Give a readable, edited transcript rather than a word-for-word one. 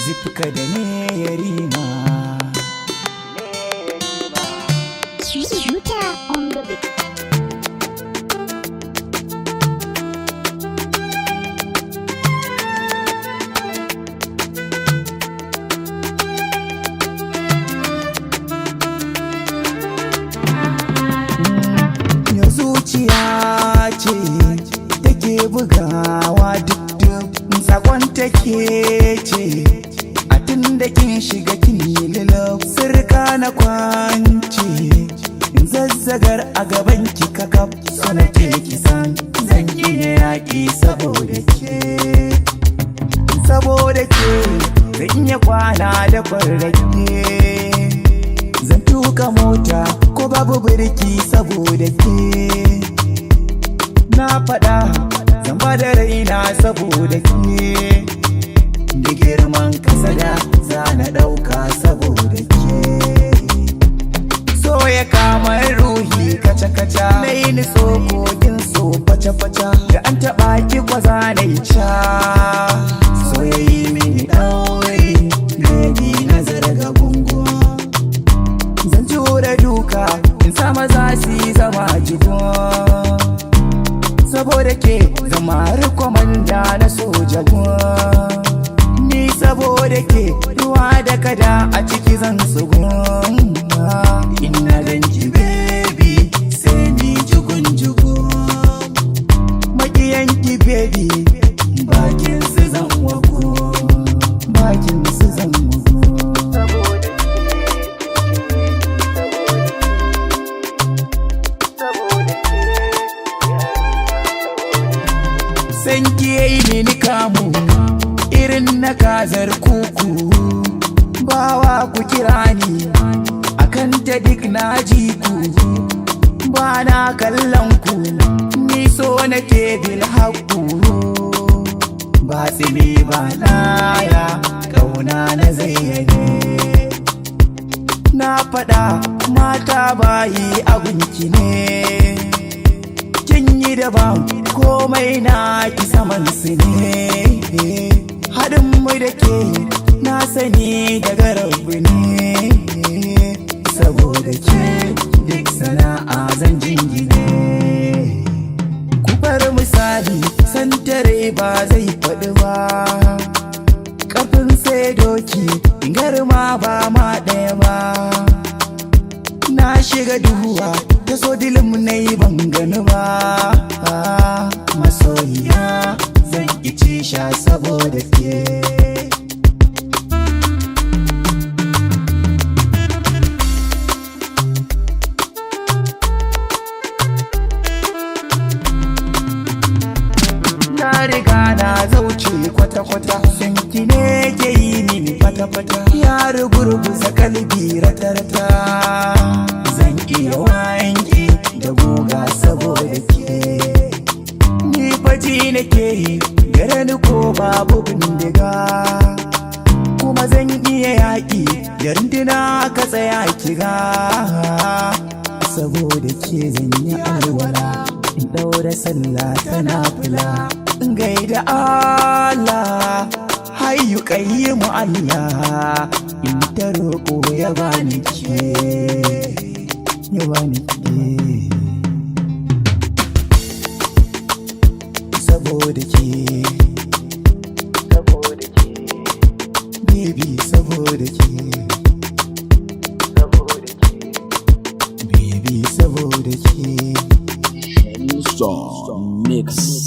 Nazifka da ne yarima. Shooter on the beat. Ya zuciya ce take bugawa duk duk sakon take ce a tun da kin shiga kin yi lilo sirka na kwance in zazzagar a gaban ki kakaf so nake ki san zan iya yaƙi saboda ke, saboda ke zan iya kwana da kwarrake, zan tuka mota ko babu birki saboda ke. Na faɗa zan ba da raina saboda ke, da girman kasada za na ɗauka saboda ke. So ya kama ruhi kaca-kaca, na yi niso kogin so faca-faca, da an taɓa ki kwaza na yi ca. So ya yi mini ɗauri, baby na zarga gungun. Zan jure duka in sa maza su yi zama jigon, saboda ke zama har kwamanda na soja gun. Ni saboda ke ruwa da kada a ciki zan tsugun. Ina ganki baby sai ni jugun jugun, makiyanki baby bakin su zan wago, bakin su zan wago. San ki yayi mini kamu irin na kazar kuku, bawa ku kira ni akan ta duk na ji ku, ba na kallon ku ni so nake bil haƙu, ba tsimi ba laya kauna na zayyane. Na faɗa mata bayi abinki ne, kin yi daban komai na ki saman su ne. Haɗin mu da ke na sani daga rabu ne, saboda ke duk sana'a zan jingine. Ku bar misali santare ba zai faɗi ba, ƙarfin sai doki garma ba ma ɗaya ba. Na shiga duhuwa ta so dilim na yi ban gani ba. Masoyiya zan ci sha saboda ke. Na riga na zauce kwata-kwata, sanki ne ke yi mini fata-fata, ya rugurguza kalbi rata-rata. Zan iya wanki da guga saboda ke. Ni faji nake yi gare ni ko babu bindiga, kuma zan iya yaƙi da runduna ka tsaya kiga. Saboda ke zan yi alwala in ɗaura sallah tana fila, in gaida Allah hayyu qayyimu Allah, in ta roƙo ya bani ke, ya bani ke. Saboda ke, saboda ke baby, saboda ke, saboda ke baby, saboda ke. Song Mix.